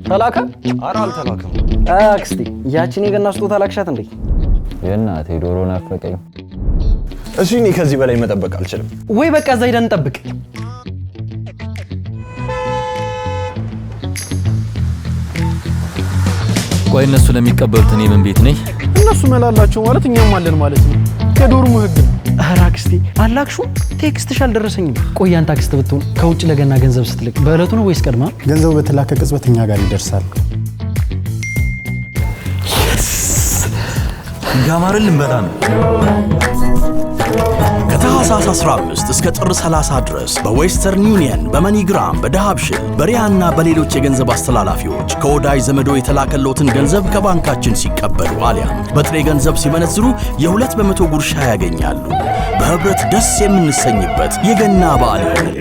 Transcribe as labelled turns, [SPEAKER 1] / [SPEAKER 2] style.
[SPEAKER 1] ተላከ?
[SPEAKER 2] ኧረ አልተላከም።
[SPEAKER 1] አክስቴ፣ ያችን የገና ስጦታ ላክሻት እንዴ?
[SPEAKER 3] የእናቴ ዶሮ ናፈቀኝ።
[SPEAKER 2] እሺ፣ እኔ ከዚህ በላይ መጠበቅ አልችልም።
[SPEAKER 1] ወይ በቃ እዛ ሄደን እንጠብቅ።
[SPEAKER 4] ቆይ፣ እነሱ ለሚቀበሉት እኔ ምን ቤት ነኝ?
[SPEAKER 5] እነሱ መላላቸው ማለት እኛም አለን ማለት ነው። የ dorm ኡ ህግ ነው።
[SPEAKER 1] ኧረ አክስቴ፣ አላክሹም? Text ሽ አልደረሰኝም። ቆይ፣ ያንተ አክስት ብትሆን ከውጭ ለገና ገንዘብ ስትልክ በዕለቱ ነው ወይስ ቀድማ?
[SPEAKER 6] ገንዘቡ በተላከ ቅጽበት እኛ ጋር ይደርሳል።
[SPEAKER 7] እንዳማረን ልንበላ ነው። ከታህሳስ 15 እስከ ጥር 30 ድረስ በዌስተርን ዩኒየን፣ በመኒግራም፣ በዳሃብሽል፣ በሪያና በሌሎች የገንዘብ አስተላላፊዎች ከወዳጅ ዘመዶ የተላከሎትን ገንዘብ ከባንካችን ሲቀበሉ አሊያም በጥሬ ገንዘብ ሲመነዝሩ የ2% ጉርሻ ያገኛሉ። በህብረት ደስ የምንሰኝበት የገና በዓል ይሆንልን።